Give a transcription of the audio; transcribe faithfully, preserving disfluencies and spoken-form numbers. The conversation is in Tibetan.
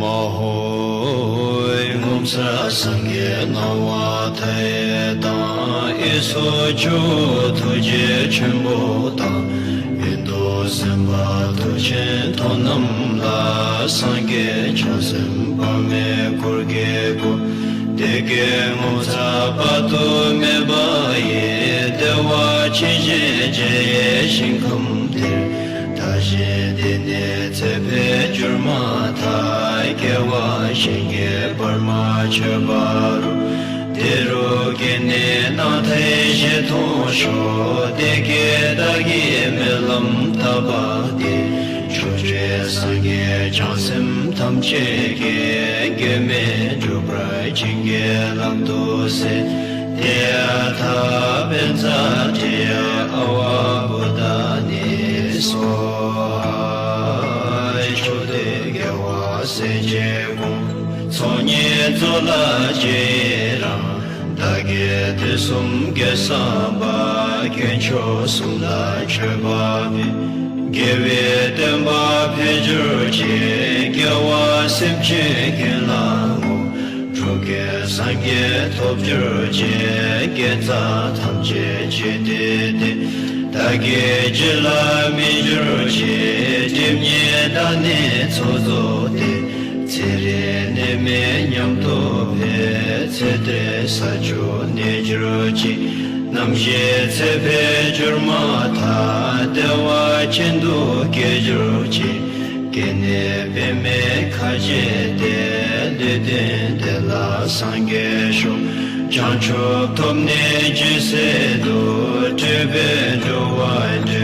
ཨ་ཧོ། ངོ་མཚར་སངས་རྒྱས་སྣང་བ་མཐའ་ཡས་དང་། ཨེ་སོགས་ཇོ་བོ་ཐུགས་རྗེ་ཆེན་པོ་དང་། མི་ལྡོག་སེམས་དཔའ་མཐུ་ཆེན་ཐོབ་རྣམས་ལ། སངས་རྒྱས་བྱང་སེམས་དཔག་མེད་འཁོར་གྱིས་བསྐོར། བདེ་དགེ་ངོ་མཚར་དཔག་ཏུ་མེད་པ་ཡི། བདེ་བ་ཅན་ཞེས་བྱ་བའི་ཞིང་ཁམས་དེར། བདག་གཞན་འདི་ནས་ཚེ་འཕོས་གྱུར་མ་ཐག། སྐྱེ་བ་གཞན་གྱིས་བར་མ་ཆོད་པ་རུ། དེ་རུ་སྐྱེས་ནས་སྣང་མཐའི་ཞལ་མཐོང་ཤོག། བདེ་དགེ་བདག་གིས་སྨོན་ལམ་བཏབ་པ་དེ། ཕྱོགས་བཅུའི་སངས་རྒྱས་བྱང་སེམས་ཐམས་ཅད་ཀྱིས། གེགས་མེད་འགྲུབ་པར་བྱིན་གྱིས་བརླབ་ཏུ་གསོལ། ཏདྱ་ཐཱ། པཉྩ་དྲི་ཡ་ཨ་ཝ་བོ་དྷ་ནི་སྭཱ་ཧཱ། ཕྱོགས་དུས་རྒྱལ་བ་སྲས་བཅས་དགོངས། ཚོགས་གཉིས་རྫོགས་ལ་རྗེས་ཡི་རང་། བདག་གིས་དུས་གསུམ་དགེ་བསགས་པ། དཀོན་མཆོག་གསུམ་ལ་མཆོད་པ་འབུལ། དགེ་བའི་བསྟན་པ་འཕེལ་གྱུར་ཅིག། རྒྱལ་བ་སེམས་ཅན་ཀུན་ལ་བསྔོ། འགྲོ་ཀུན་སངས་རྒྱས་ཐོབ་གྱུར་ཅིག། དགེ་རྩ་ཐམས་ཅད་རྗེས་ཟློས་ཏེ། བདག་གི་རྒྱུད་ལ་སྨིན་གྱུར་ཅིག། སྒྲིབ་གཉིས་དག་ནས་ཚོགས་རྫོགས་ཏེ། ཚེ་རིང་ནད་མེད་ཉམས་རྟོགས་འཕེལ། ཚེ་འདིར་ས་བཅུ་གནས་གྱུར་ཅིག། ནམ་ཞིག་ཚེ་འཕོས་གྱུར་མ་ཐག། བདེ་བ་ཅན་དུ་སྐྱེ་གྱུར་ཅིག། སྐྱེས་ནས་པདྨའི་ཁ་བྱེ་སྟེ། ལུས་རྟེན་དེ་ལ་སངས་རྒྱས་ཤོག། བྱང་ཆུབ་ཐོབ་ནས་ཇི་སྲིད་དུ། སྤྲུལ་པས་འགྲོ་བ་སྒྲོལ།